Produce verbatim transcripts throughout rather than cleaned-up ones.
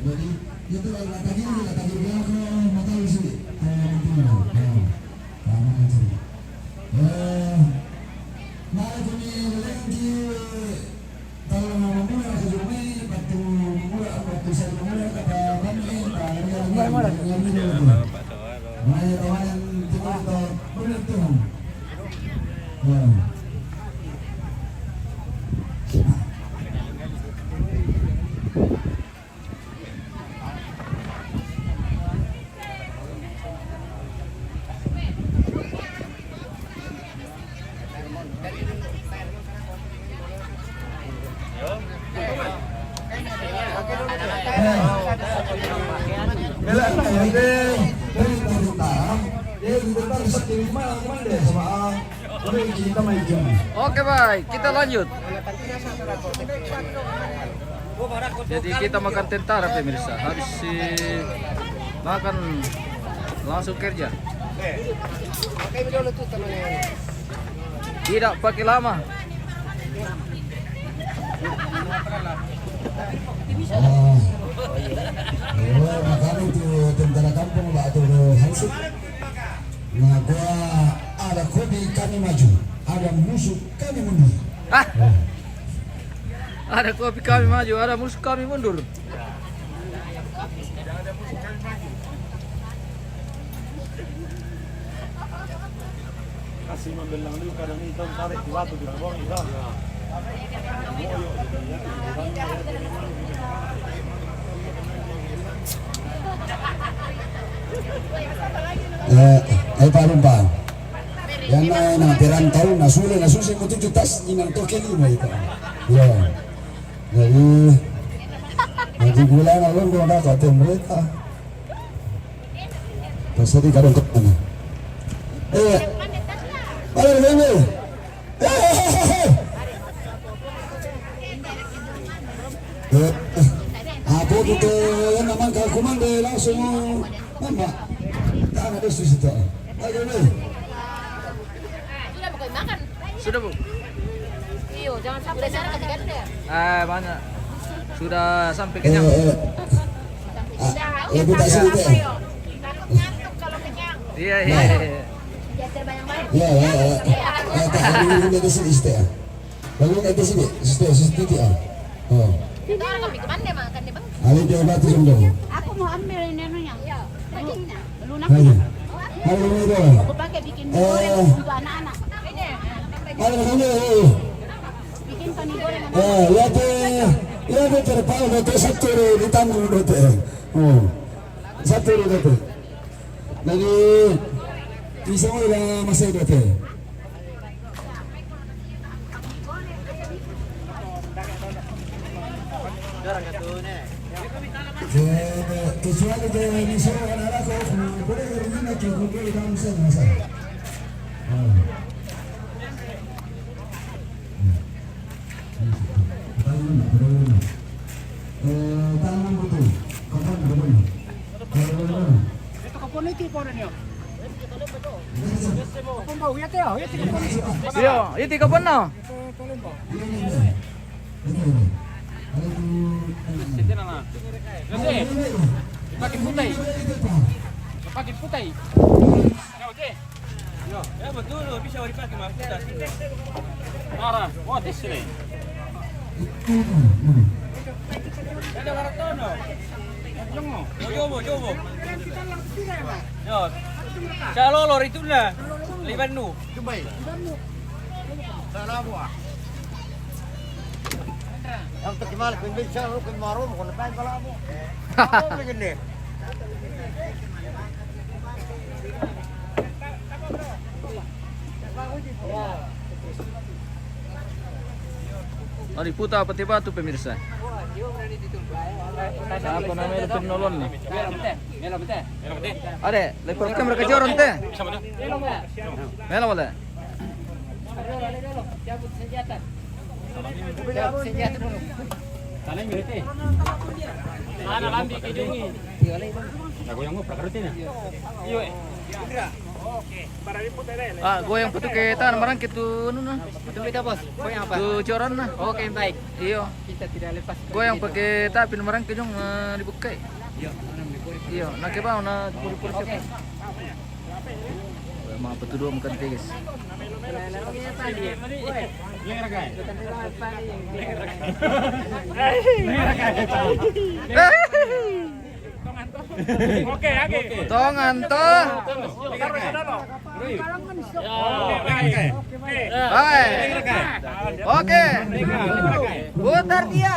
Jadi, itu kalau kata gini, kata gini, aku mau tahu sih. Eh, nanti, eh, lama kan sih. Eh, mari kami lagi, kalau mau mulai, aku cuma ini, waktu mulai, waktu saya mulai, kata kami, eh, Pak, ini, ini, ini, ini, ini. Mari, kawan, kita, kita, boleh tuh. Ya. Oke, baik, kita lanjut. Jadi kita makan tentara, pemirsa. Habis si makan langsung kerja. Tidak pakai lama. Oh, oh, makanya itu tentara kampung, Pak, tuh, hansip. Nah, gua ada kopi kami maju, ada musuh kami mundur. Ah. Oh. Ada kopi kami maju, ada musuh kami mundur. Kasi membelang dulu kadang ini tahu tarik di waktu di bawah itu. Eh, eh, Pak Rumpang. Yang main na perantau na sule na suse mo tujuh tas inang toke lima itu. Ya. Jadi, nanti gula na londo na kate mereka. Pasadi kadang ketemu. Eh, pada ini. Eh, eh, eh, eh. Eh, eh. Apa kita yang namanya komando langsung, Mama? Tak ada di situ. Ayo, nih. Sudah, Bu? Iyo, jangan sampai sana ketiga deh. Ah, banyak. Sudah sampai kenyang. Eh, eh. Ah, lebih tak sedikit, eh. Takut ngantuk kalau kenyang. Iya, iya, iya. Biar terbayang-bayang. Iya, iya, iya. Eh, tak ada yang ada di sini, situ, ya. Lalu ada sini, situ, situ, ya. Oh. Itu orang kami kemana makan deh, Bang? Ada di batu sendiri. Aku mau ambil ini anunya. Iya. Dagingnya. Lunaknya. Ayo. Ayo, ini dong. Aku pakai bikin goreng untuk anak-anak. Ayo, ayo, ayo. Bikin pani goreng anak-anak. Eh, lihat deh. Lihat deh, terpal, deh, satu di tanggung, deh. Oh. Satu, deh. Lagi, bisa mau udah masih, deh. Eh, kecuali che mi sono una cosa, pure che non è che con quelli che non sai, non sai. Allora. Eh, tangan betul. Kapan betul? Itu kapan itu, Pak, ini? Iyo, iyo, tiga puluh enam. Pakai putai. Pakai putai. Ya, betul, bisa dipakai, Mas. Nara, what is ini? Ada waratono. Jongo. Coba, coba. Yo. Calolo itu na. Liban nu. Dubai. Salah buah. Yang terkenal pemimpin saya lu kemarin bukan apa kalau apa. Apa begini? Oh, di Puta Peti Batu, pemirsa. Siapa namanya penolong nih? Ada, lepor kamera ke joron teh. Melo boleh. Sana lambi ke jungi. Aku yang mau prakerti nih. Iyo, eh. Ah, goyang pa tu ke tanah marangke tu, anu na. Betul, beta, Bos. Goyang apa? Tu coran na. Oke, baik. Iyo. Kita tidak lepas. Goyang pa ke tapi marangke jong, eh, dibuka. Iyo, na ke bawah na puri-puri. Oke. Ma pa tu dua makan tiga, guys. Oke, oke. Tongan to. Hai. Oke. Putar dia.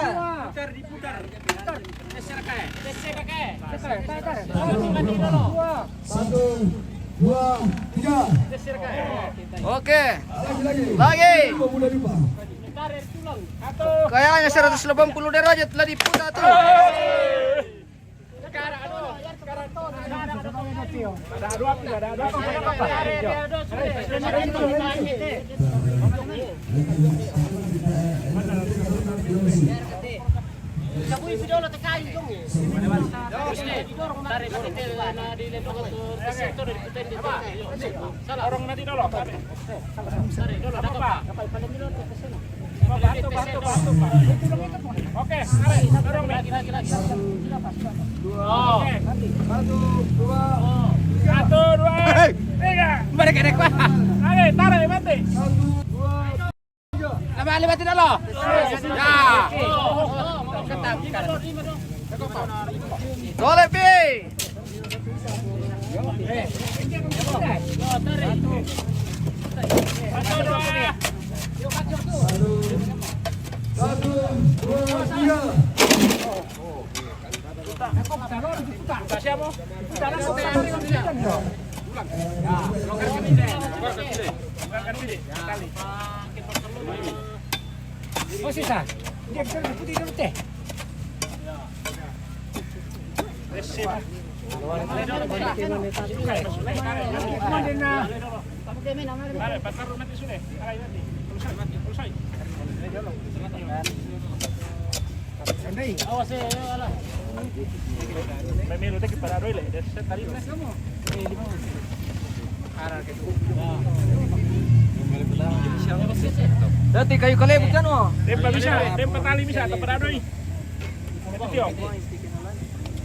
Satu, dua, tiga. Oke. Lagi, lagi. Lagi. Kayaknya seratus delapan puluh derajat lah diputar tu. Orang nanti dulu. Bantu, bantu, bantu, bantu. Oke, tarik, dorong, Mi. Oke. Satu, dua, tiga. Satu, dua, tiga. Balik, balik, Pak. Tarik, tarik, mati. Satu, dua, tiga. Nama Ali mati dulu. Ya. Boleh, Pi. Satu, dua, tiga. Oh, sisa. Dia bisa putih dulu, teh. Dati kayu kalebu kan, mo? Tempa bisa, tempa tali bisa, tempa dadoi.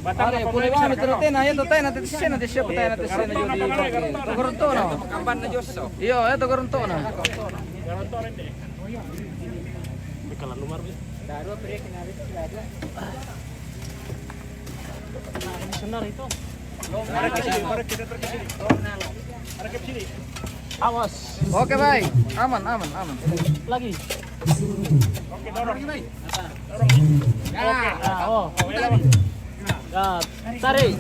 Are, pule wami tena tena, ya, to tena, te sena, te siapa tena, te sena, jadi. Togoronto na. Kamban na joso. Iyo, ya, togoronto na. Kalau nomor. Komisioner itu. Awas. Oke, baik. Aman, aman, aman. Lagi. Oke, dorong. Lagi, baik. Dorong. Ya. Oke. Ah, oh. Ya, tarik.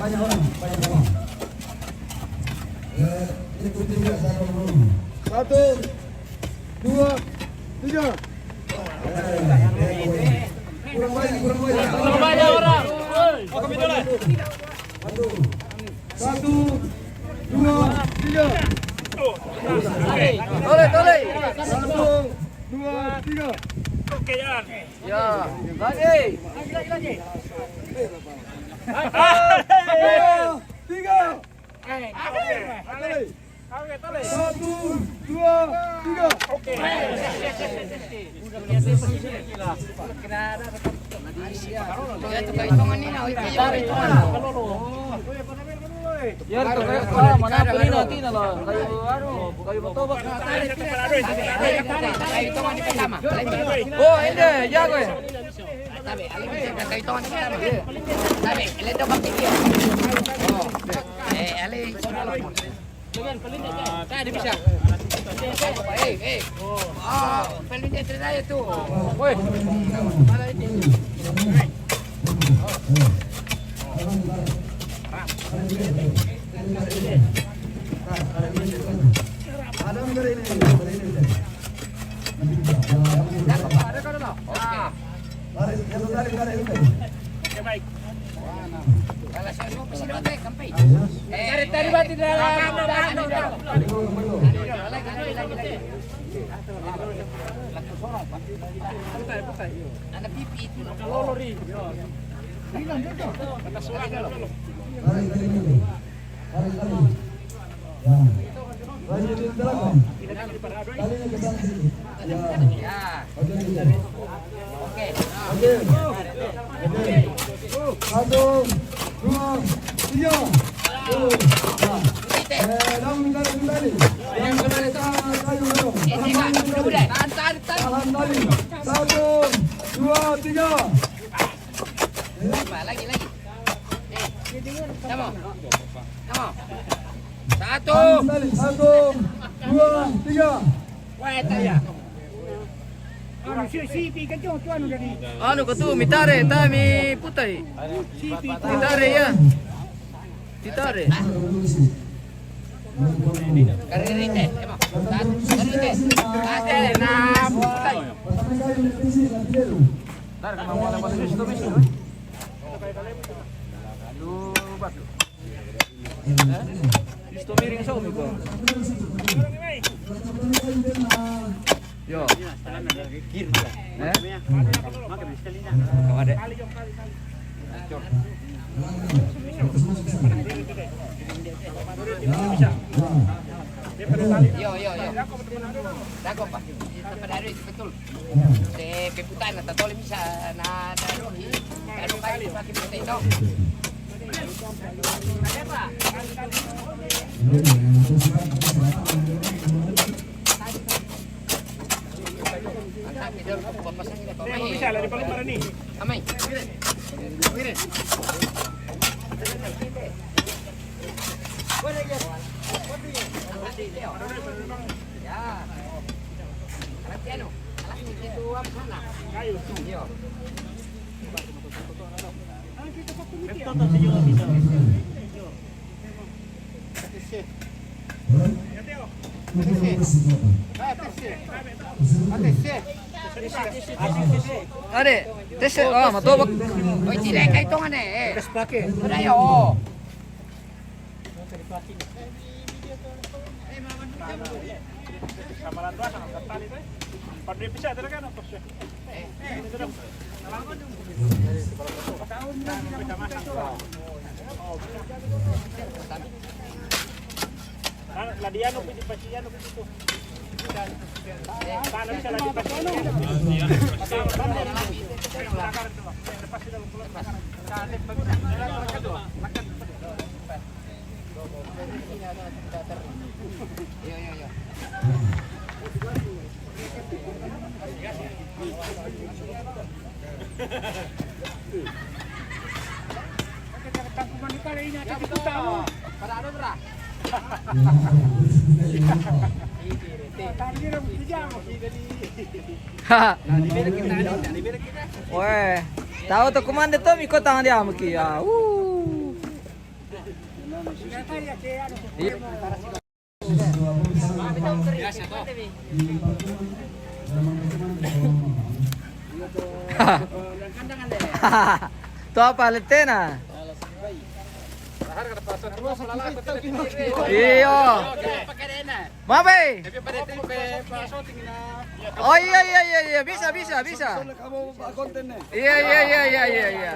Satu, dua, tiga. Kurang banyak, kurang banyak. Kurang banyak orang. Satu, dua, tiga. Tole, tole. Satu, dua, tiga. Oke, jalan. Ya, lagi. Lagi, lagi, lagi. Satu, dua, tiga. Satu, dua, tiga. Oke. Ya, itu kayak hitungan ini, nah, itu kayak hitungan. Ya, itu kayak hitungan, mana aku ini nanti, nah, lo. Kayu, aduh, kayu bertobak. Tarik, tarik, tarik, tarik, tarik, hitungan di pertama. Oh, ini, jago ya? Tabe, ale bisa kata hitungan di pertama. Tabe, ale itu pakai dia. Oh. Eh, ale. Tadi bisa. Eh, eh. Oh, paling dia cerita itu. Woi. Malah ini. Ada negara ini, negara ini. Oke. Tarik, tarik, tarik, tarik. Oke, baik. Tarik, tarik, mati dalam. Lagi, lagi, lagi, lagi. Putar, putar. Ada pipi itu. Tarik, tarik, tarik. Tarik, tarik. Ya. Lagi di belakang. Talinya ke sana sini. Ya. Oke, oke. Oke. Oke. Satu, dua, tiga. Tuh. Nah. Eh, dong, minta, minta nih. Yang sudah kita kayu dong. Tahan tali. Tahan tali. Satu, dua, tiga. Lagi, lagi. Nih. Come on. Come on. Satu. Tahan tali. Satu, dua, tiga. Wah, eta ya. Anu, si, si, pi, kacau, tuan udah di. Anu, katu, mi tare, ta, mi putai. Si, pi, mi tare, ya. Mi tare. Karerite, emang. Karerite. Tare, na, putai. Tare, kena mau dapat situ, bisa. Aduh, batu. Isto miring sa umi ko. Yo. Eh? Kawade. Yo, yo, yo. Dako, Pak. Betul. Te pe putai na tatoli misa na, na rohi. Anu kai maki putai to. Mantap, kita lupa papasan kita. Amai. Amai. Ya. Anak piano. Anak itu apa sana? Kayu. Iya. Are, tese, ah, matobak. Oi, tidak kayak itu mana, eh. Udah, yo. Weh, tau tu kumande tu mi kota dia muki ya. Uh. Tu apa letena? Iyo. Mabe. Oh, iya, iya, iya, iya, bisa, bisa, bisa. Iya, iya, iya, iya, iya, iya.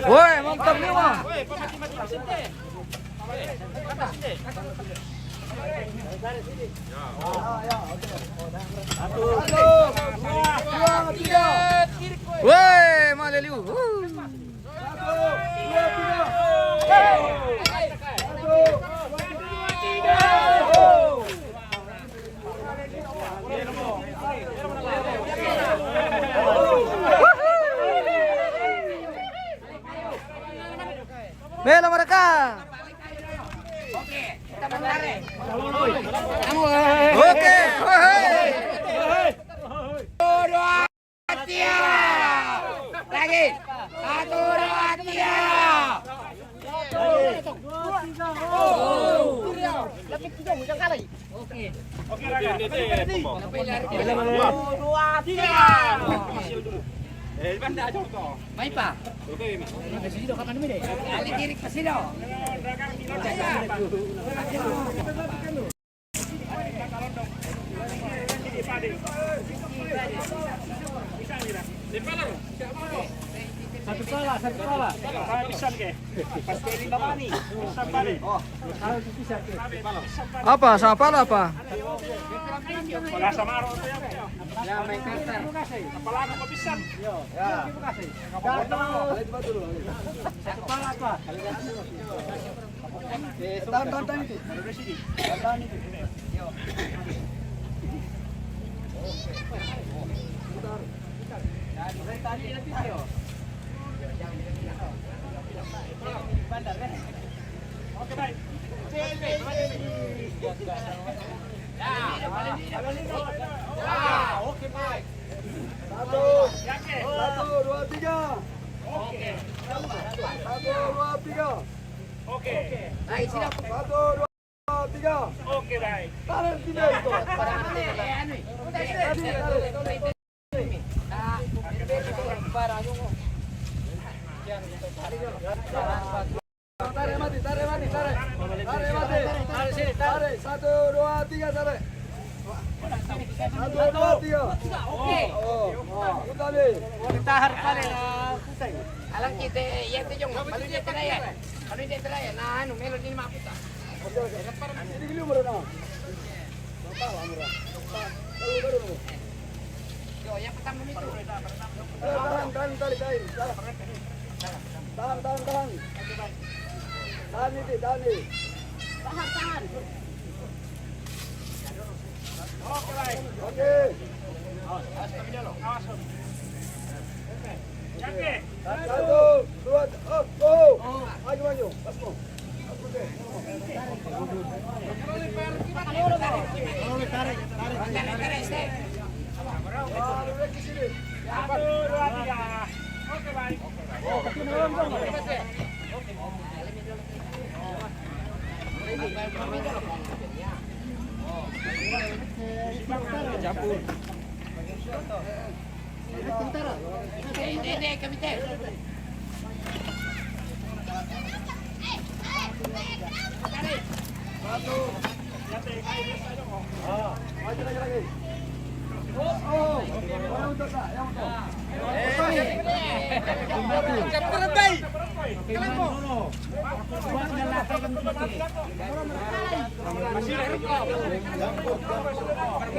Woi, mantap ni, Mak. Woi, maleliu. Uh. Bela mereka. Oke. Hei. Tiga. Lagi. Satu, dua, tiga. Oke, Raga. Satu, dua, tiga. Eh, Banda, aja kok. Baik, Pak. Oke, Mas. Ini ke sini dong, kapan ini deh? Kali diri ke sini dong. Satu pala, satu pala. Pisan ke? Pas ke lima mani. Pisan pala. Apa? Sama pala apa? Wala sa maro. Ya, may karta. Apalagi ko pisan. Ya. Satu pala apa? Tahan, tahan, tahan itu. Tahan, tahan itu. Oke, baik. Satu, satu, dua, tiga. Satu, dua, tiga. Oke. Satu, dua, tiga. Oke, baik. Tarik sini itu. Tadi, tarik. Tarik mati, tarik mati, tarik. Tarik mati. Tarik sini, tarik. Tarik, satu, dua, tiga, tarik. Satu, dua, tiga. Oke. Oh, oh. Putar deh. Ditahan, tarik. Alang kita, ya, itu, Jong. Malu dia kena, ya. Malu dia kena, ya. Nah, anu, melo ni mak putar. Oke, oke. Ini dulu, Bro, nah. Bapak, Bro. Bapak, baru, baru. Yo, yang pertama itu. Eh, tahan, tahan, tarik, tarik. Tahan, tahan, tahan. Tahan ini, tahan ini. Tahan, tahan. Oke, baik. Oke. Awas, awas, kami dulu. Awas, Om. Oke. Satu, dua, oh, oh. Maju, maju. Pas mau. Pas mau, oke. Satu, dua, tiga. Oke, baik. Campur.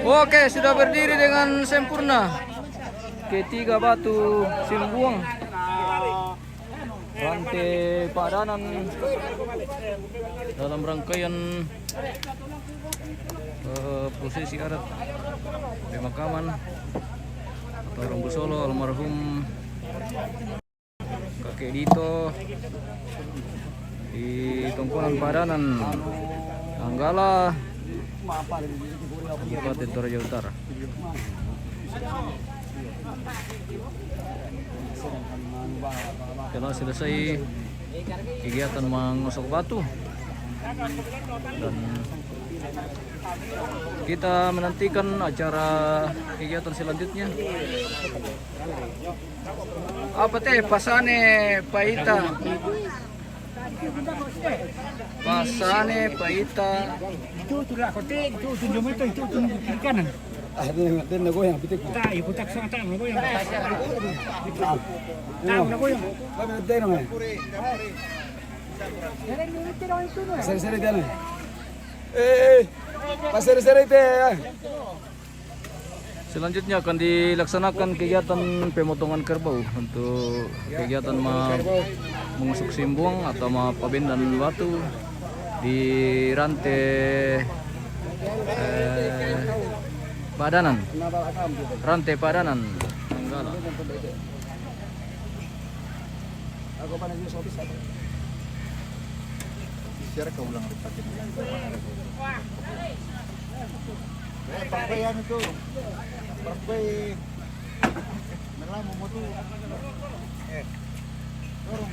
Oke, sudah berdiri dengan sempurna. Ketiga batu Simbuang. Rante Padanan dalam rangkaian, eh, prosesi adat pemakaman atau Rambu Solo almarhum Kakek Dito di Tongkonan Padanan, Nanggala, Kabupaten Toraja Utara. Telah selesai kegiatan mengusuk batu dan kita menantikan acara kegiatan selanjutnya. Apa teh, pasane paita? Pasane paita. Itu tuh lah kote, itu tuh jom itu, itu tuh kiri kanan. Ah, dia, dia nagoyang, pitik. Tak, ya, putak sama tak nagoyang. Tak nagoyang. Kami nagoyang. Seri-seri dia nih. Eh, eh. Pas seri-seri teh. Selanjutnya akan dilaksanakan kegiatan pemotongan kerbau untuk kegiatan ma-, mengusuk Simbuang atau ma-, pabendan batu di Rante, eh, Padanan. Rante Padanan, Nanggala. Aku panas juga, sobis, apa? Biar kau ulang, Rik, pakai dulu. Eh, pakai anu tuh. Pakai melamu mau tuh. Eh. Dorong.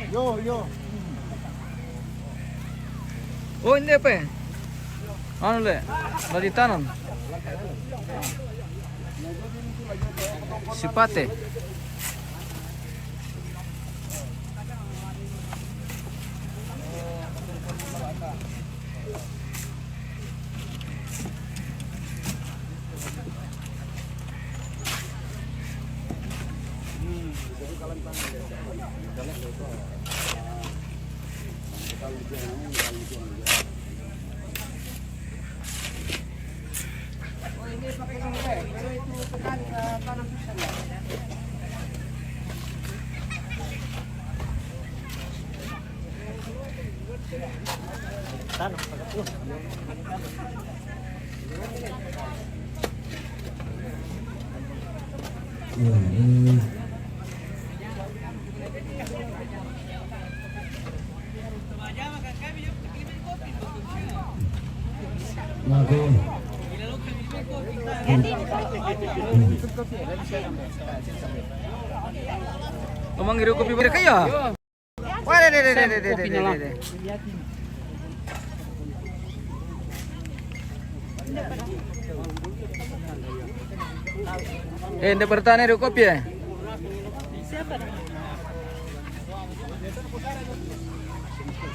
Yo, yo. Oh, ini apa ya? Anu, le, lagi tanam. Sipate. Ngomong ngiru kopi berkaya. Wah, deh, deh, deh, deh, deh, deh, deh, deh. Eh, nda bertanya dulu kopi ya?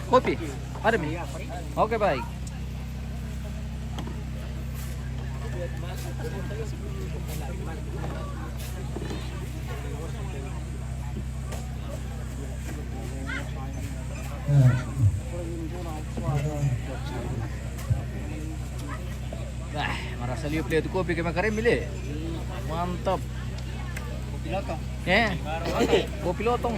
Kopi? Ada mi? Oke, baik. Bah, marasa liu pele tu kopi ke makarim bile. Mantap. Kopi lotong. Eh? Kopi lotong.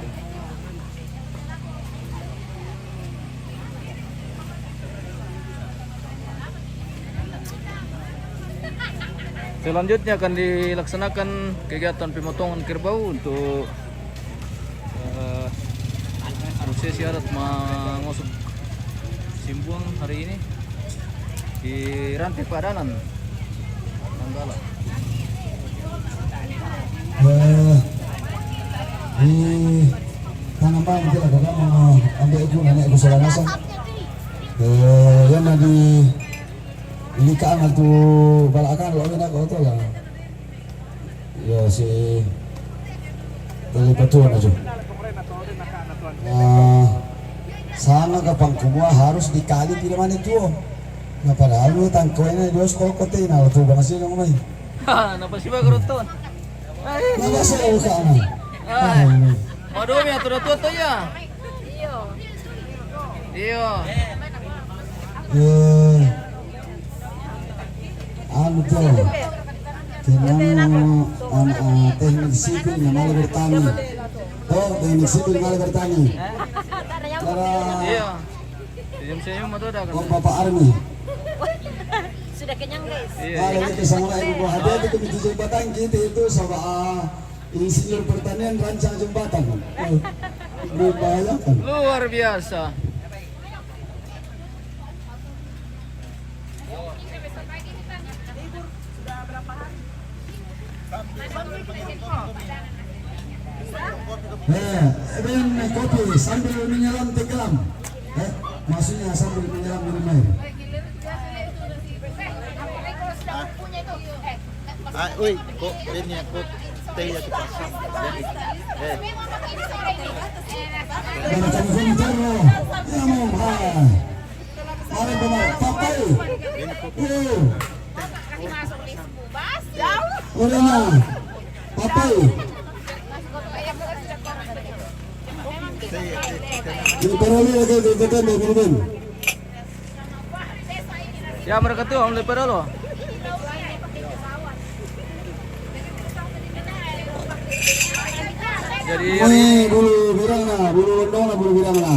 Selanjutnya akan dilaksanakan kegiatan pemotongan kerbau untuk, eh, prosesi adat mangosok simbuang hari ini di Rante Padanan, Nanggala. Eh, di tanang bang kita kagak mau ambil itu nenek ku salah nasa. Eh, yang di Ilikaan tu balakang lo na ko to ya. Yo si dari patuan aja. Ah, sana kapang kumua harus dikali pila mana tuo. Na padahal lu tangko ini dua sekol kote na tu bang sih dong mai. Ha, napa sih baru tuh? Ai. Napa sih bukan? Ai. Waduh, mi atur tuo to ya. Iyo. Eh, anu to. Kenang an, ah, teknik sipil na mala bertani. To, teknik sipil mala bertani. Tara. Iyo. Senyum-senyum itu udah kan. Oh, Bapak Army. Sudah kenyang, guys. Iyo. Kalau itu sama ibu hati itu ke jembatan kita itu sama, ah, Insinyur pertanian rancang jembatan. Eh, membahayakan. Luar biasa. Eh, Ben, kopi sambil menyelam tenggelam. Eh, maksudnya sambil menyelam minum air. Ah, uy, ko, ini aku, teh ya kita. Eh. Jangan sampai terus. Ya, mau, ah. Mari, Bang, papai. Ini kopi. Yo. Udah, nah. Papai. Ini paroli lagi, kita kan, dari Bang. Ya, mereka tuh, om lepe dulu. Jadi, ini bulu birang na, bulu londong na, bulu birang na.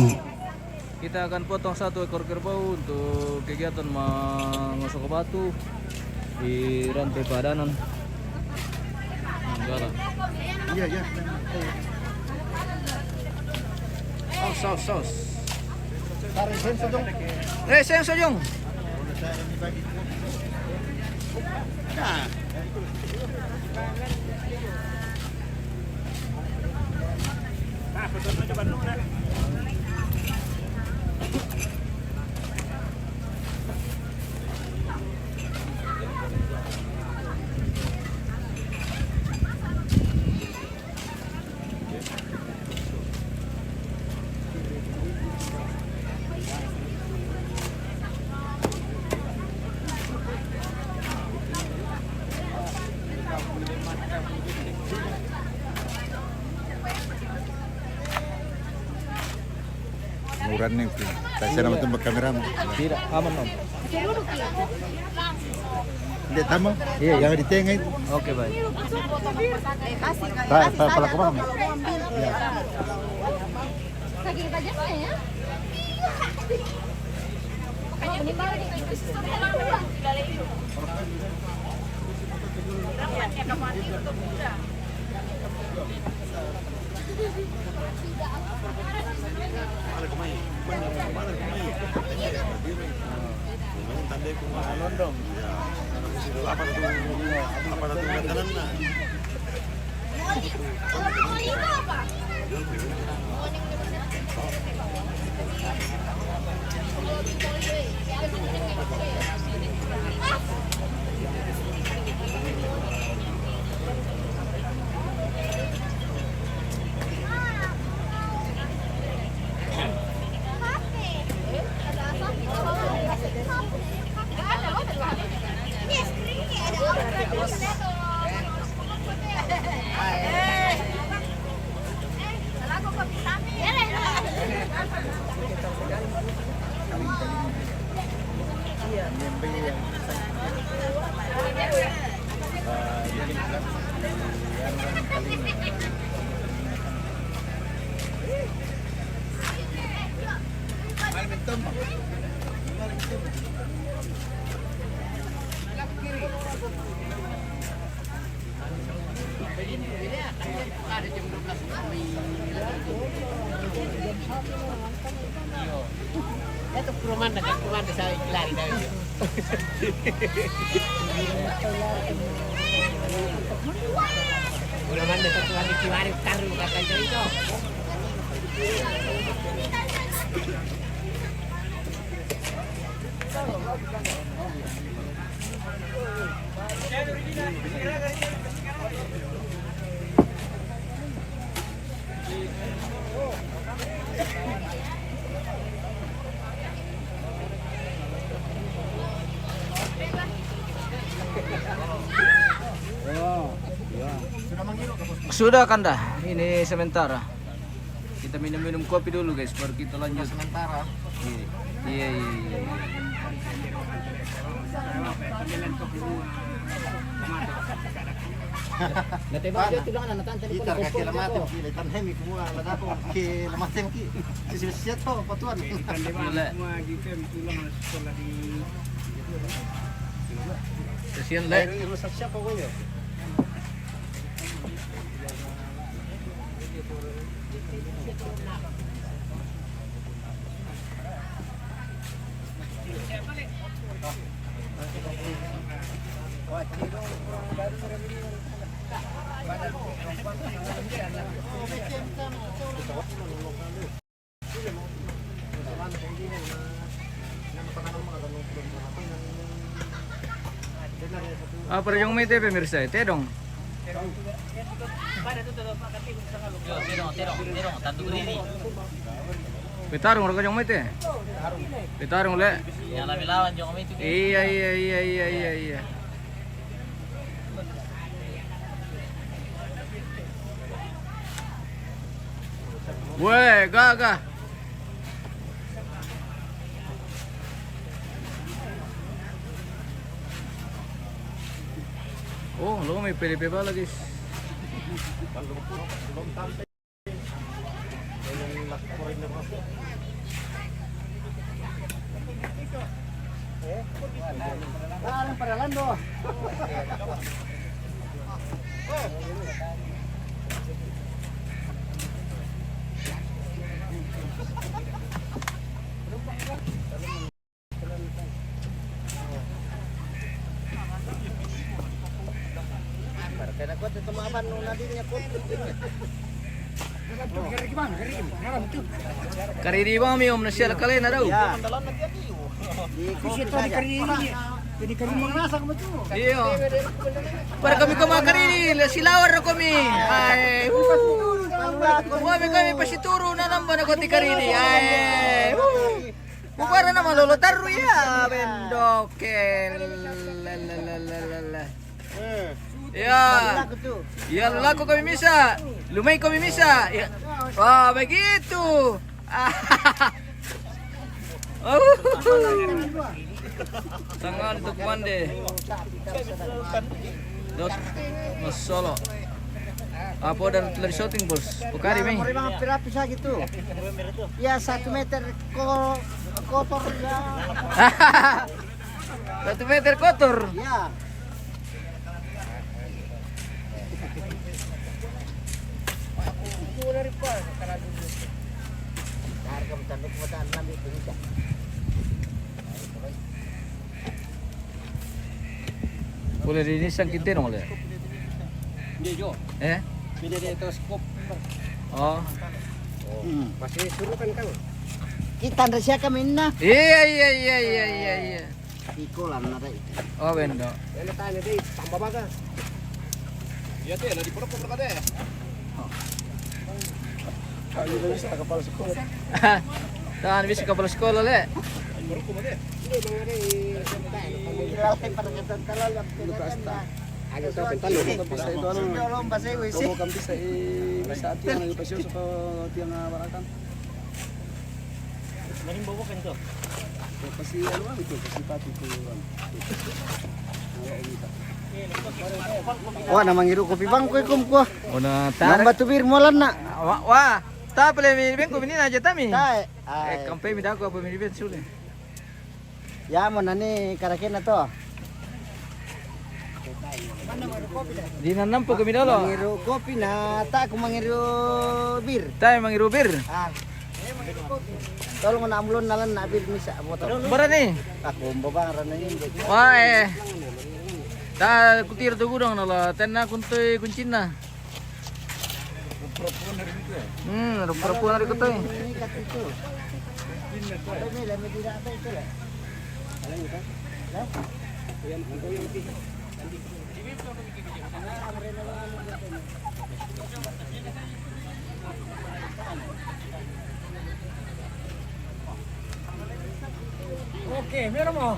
Kita akan potong satu ekor kerbau untuk kegiatan mengosok batu di Rante Padanan. Nanggala. Iya, iya. Saus, saus, saus. Eh, Senso, Jong. Nah. Murah nih, tak saya nama tempat kamera. Tidak, aman, Om. Dia tambah? Iya, iya. Yang di tengah itu. Oke, baik. Pak, Pak, pelaku mana? Iya. Saking tajamnya, ya. Kalau ini baru nih. Itu kurumanda, kurumanda saya lari dari itu. Kurumanda satu lari kiwari taruh kata itu. Sudah, Kanda. Ini sementara. Kita minum-minum kopi dulu, guys, baru kita lanjut. Sementara. Iya, iya, iya, iya. Nanti baru dia tulang anak tante di kita kaki lemah tuh, kita hemi semua, ada aku ke lemah tengki. Sisi siat tuh, patuan. Gila. Kasihan, Le. Rusak siapa gue ya? Ah, para yung may tepe, mirsa, eh, tedong. Yo, tedong, tedong, tedong, tantu berdiri. Petarung, raka yung may te. Petarung, Le. Yang lebih lawan, yung may te. Iya, iya, iya, iya, iya, iya. Weh, gaga. Oh, lo may pele pe bala, guys. Karidi bang mi om na siya kalena daw. Ya. Di ko bisa. Iyo. Para kami kama karidi, la silawar na kami. Ay. Kami kami pasituro na namba na ko ti karidi. Ay. Bukara na malolo taru ya. Bendoke. La, la, la, la, la, la. Ya. Ya, lulaku kami misa. Lumay kami misa. Ya. Wah, begitu. Oh. Tangan untuk mande. Dos, masolo. Apa dan dari shooting, Bos? Bukari, mi. Pira-pira gitu. Ya, satu meter ko-, kotor ya. Satu meter kotor. Ya. Boleh di ini sang kintino, boleh? Hindi, Jo. Eh? Pwede dito, scoop. Oh. Hmm. Masih surukan kan? Kita nda siya kami na. Iya, iya, iya, iya, iya, iya. Iko lang na tayo. Oh, bendo. Ano tayo na tayo? Tambah baga. Iya, tayo. Lagi purok-purok ka tayo. Tahan bisa kapal sekolah, le. Kamu kan bisa i-, bisa tiang lagi pasyoso ko tiang barakan. Kasi ano lang ito, kasi pati ko ano. Wa na mangiru kopi bang ko ikum ko. Wa na tar- Namba tu bir molan na. Wa, wa. Ta pele mi ben ko minina aja tami. Ta, eh. Eh, kampe mi dako apa mi ben sule. Ya mo nani karakena to. Di nanampo kami dolo. Mangiru kopi na, ta ko mangiru bir. Ta mangiru bir. Ah. Tolong na amulon nalan na bir misa botol. Bara ni? Ako mbaba rana ni. Wa, eh. Ta kutiro tu gudang nala, tenna kuntoy kuncinna. Hmm, rupa-rupa na rin ko to eh. Oke, meron mo.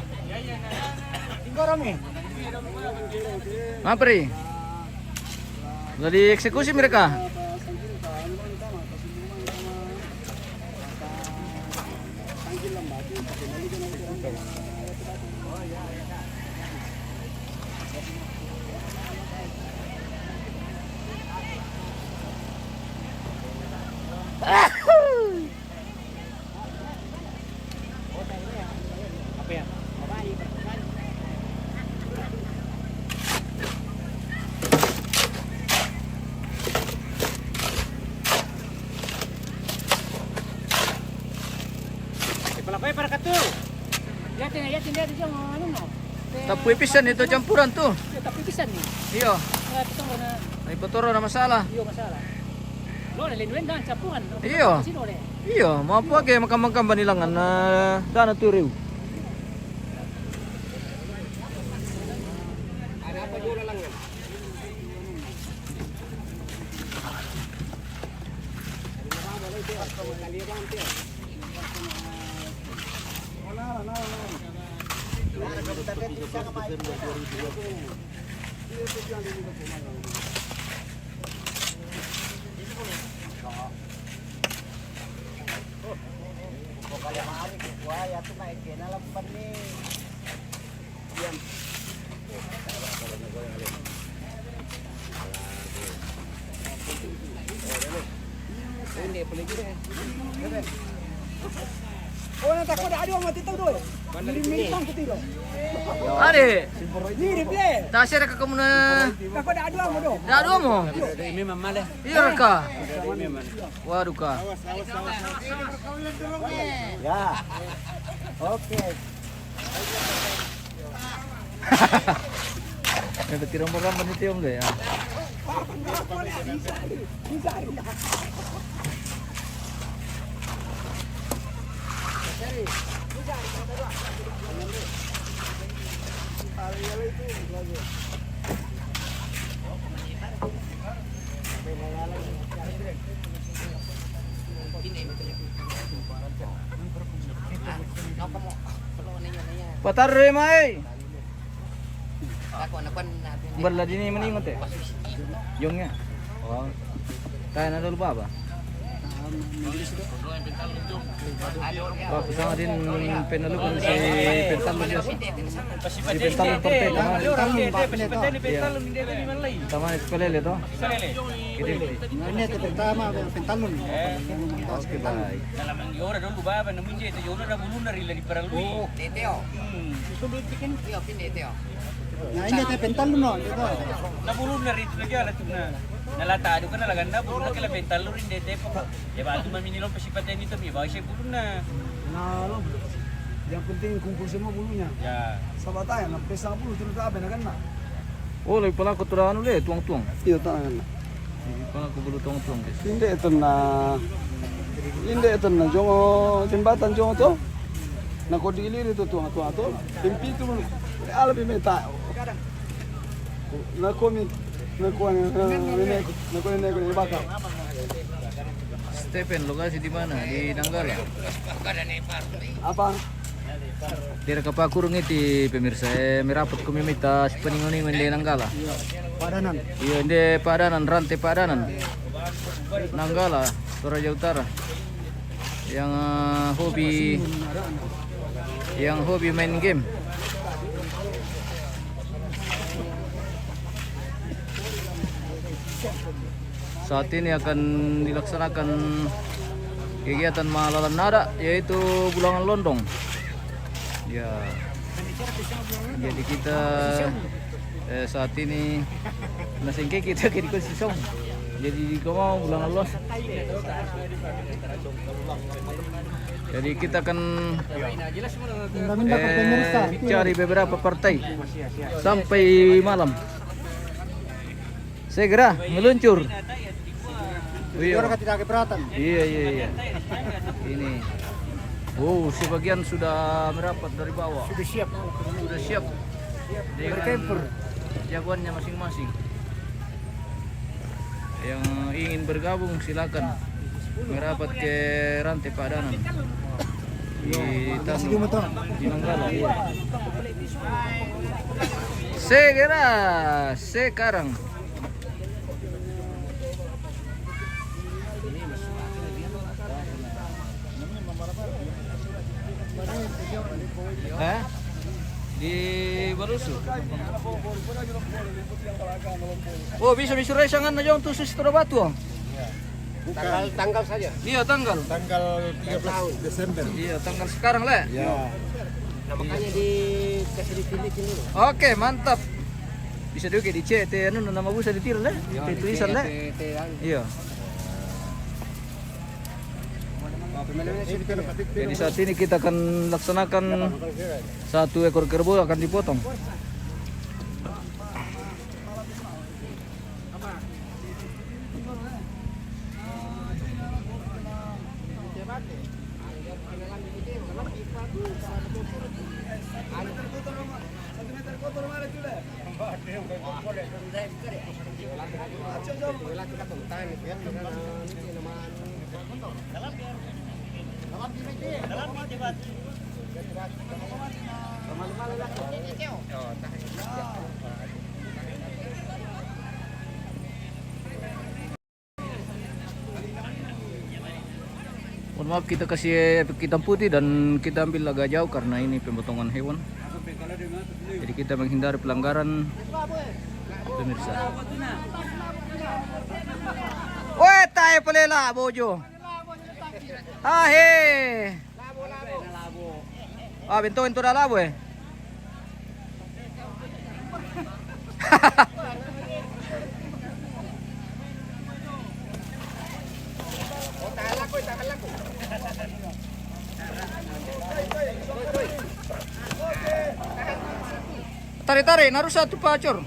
Tingko rami. Mapri. Sudah dieksekusi mereka. Ipalakay para katu. Yatin, yatin, yatin, yatin, ano, no? Tapuy pisan ito campuran to. Tapuy pisan ni. Iyo. Ay, ipaturo na masala. Iyo, masala. Lo, nalinuin na, campuran. Iyo. Iyo, mapuake, makambang-kambang nilangan na dana turiw. Oh, na tako da adu mo tito do. Miri-miri tang kutiro. Are. Miri ple. Tasya ka kamu na. Tako da adu mo do. Da adu mo. Iyo ka. Waduh ka. Ya. Oke. May batirang barang ba ni Tiyong, ya? Patarre mai. Bella dini meningot eh. Jongnya. Oh. Kaya na dulu baba. Oh, kusanga din penalukun si Pentalun biasa. Si Pentalun partai. Iya. Taman sekolah itu. Ini itu pertama Pentalun. Oke, baik. Dalam yang diora dulu baba namun dia itu jona na buluna ri la di paralui. Teteo. Hmm. Itu bikin dia pin teteo. Na ini te Pentalun no, teteo. Na buluna ri itu lagi ala tu na. Na la tadu kan la ganda buluna ke la Pentalun ri teteo. Ya batu mamini lo pesi pateni tu ya bawa saya buluna. Na lo. Yang penting kumpul semua bulunya. Ya. Sabataya na pesa bulu terus apa na kan na. Oh, lagi pala ko tura anu le tuang-tuang. Iyo tangan. Inde tonna, inde tonna jongo jembatan jongo to. Na ko diliri to tuang tuang to. Pimpitu mun. Ala bi meta. Na ko mi, na ko ni, na ko ni, na ko ni baka. Stephen, lokasi di mana? Di Nanggala. Apa? Dera Kapakurung iti pemirsa, eh, merapat kami mita sipaningon-ningon di Nanggala. Padanan. Iyo, di Padanan, Rante Padanan. Nanggala, Toraja Utara. Yang, eh, hobi, yang hobi main game. Saat ini akan dilaksanakan kegiatan malalan nada, yaitu bulangan londong. Ya. Jadi kita, eh, saat ini nasengke kita ke di kosong. Jadi di kau mau bulangan londong. Jadi kita akan, eh, cari beberapa partai sampai malam. Segera meluncur. Iya. Orang tidak keberatan. Iya, iya, iya. Ini. Oh, sebagian sudah merapat dari bawah. Sudah siap. Sudah siap. Dengan jagoannya masing-masing. Yang ingin bergabung silakan merapat ke Rante Padanan. Di Tanu, di Nanggala, iya. Segera sekarang. Eh? Di Balusu. Oh, bisa misurai sangan na jong tu sus tu batu. Tanggal, tanggal saja. Iya, tanggal. Tanggal tiga belas Desember. Iya, tanggal sekarang le. Ya. Nah, makanya dikasih dipilih dulu. Oke, mantap. Bisa juga di C T anu nama busa di tir le. Iya, tulisan le. Iya. Jadi saat ini kita akan laksanakan satu ekor kerbau akan dipotong. Mohon maaf, kita kasih hitam putih dan kita ambil agak jauh karena ini pemotongan hewan. Jadi kita menghindari pelanggaran, pemirsa. Weh, tae pelela bojo. Ahe. Ah, bentong itu dah labo eh. Tarik-tarik, naruh satu pacur.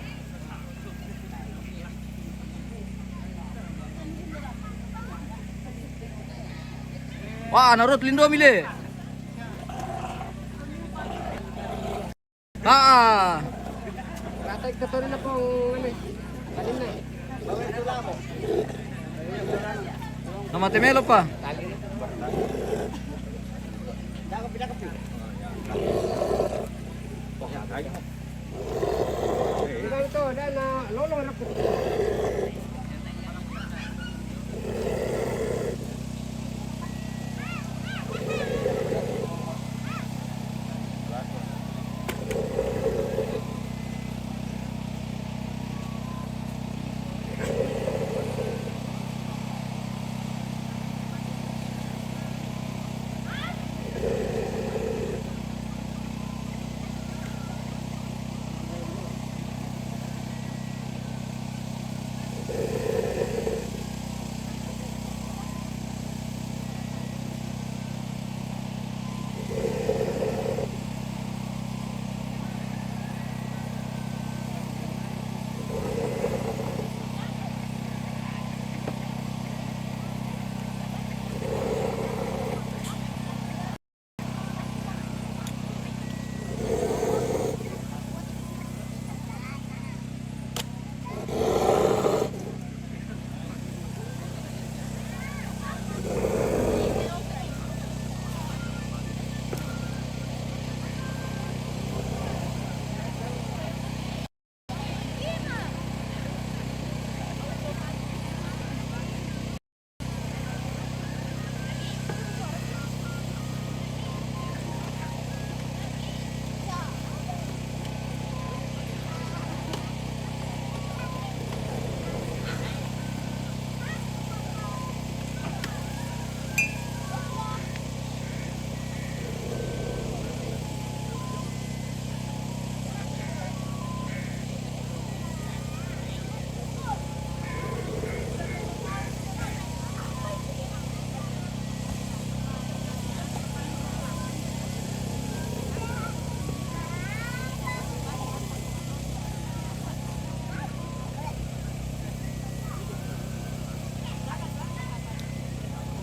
Wah, narut lindo mile. Ah. Katay ka to rin na pong ano eh. Talim na eh. Namate melo pa.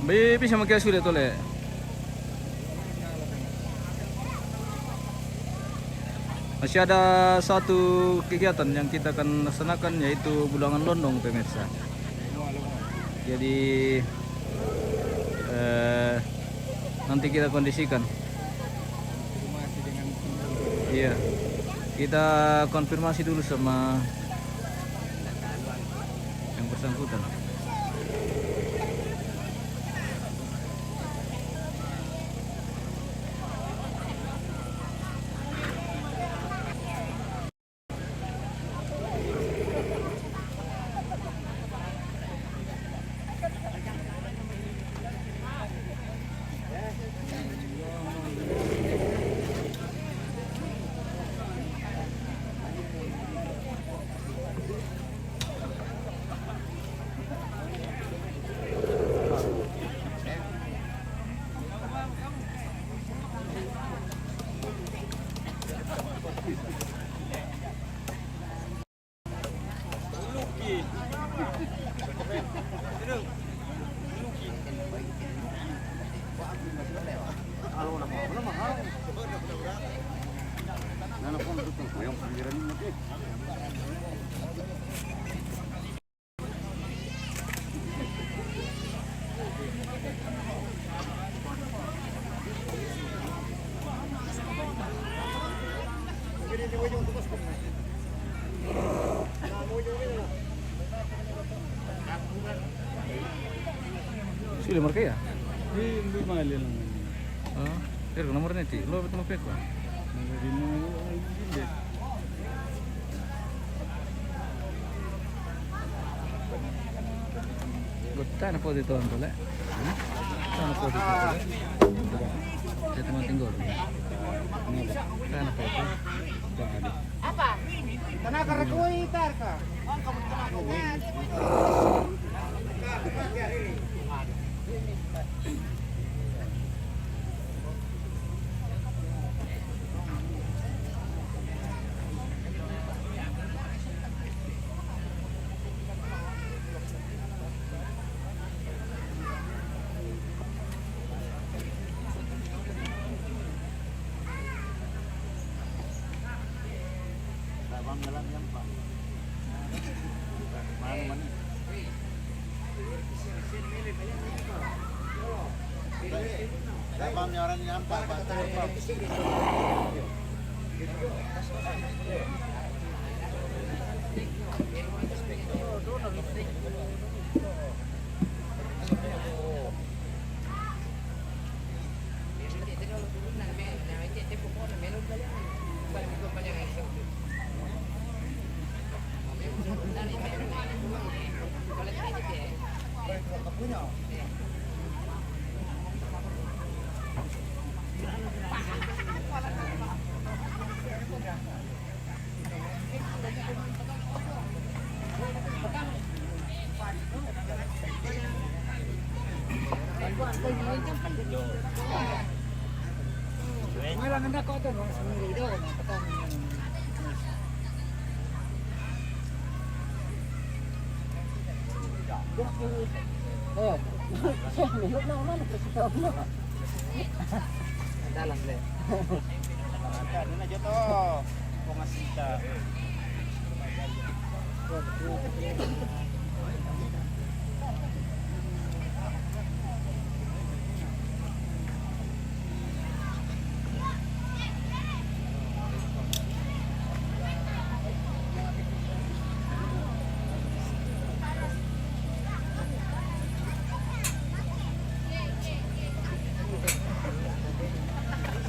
Bi, bisa makias kuda tole. Masih ada satu kegiatan yang kita akan laksanakan, yaitu bulangan londong, pemirsa. Jadi, eh, nanti kita kondisikan. Iya, kita konfirmasi dulu sama yang bersangkutan. Sila markaya? Di, di mali lang. Ah, pero nomor neti, lo betul peko. Nomor di mo, ay, hindi. Tana po dito ang tole. Tana po dito ang tole. Ito mga tinggol. Tana po ito. Apa? Tanaka rakoy tarka. Jalan yang, Pak. Mana, mana? Siapa yang orang yang, Pak? Pak, Pak. Oh, siya, nilog na naman. Ito siya, no? Dalas, le. Ano na dyan to? Kung asita.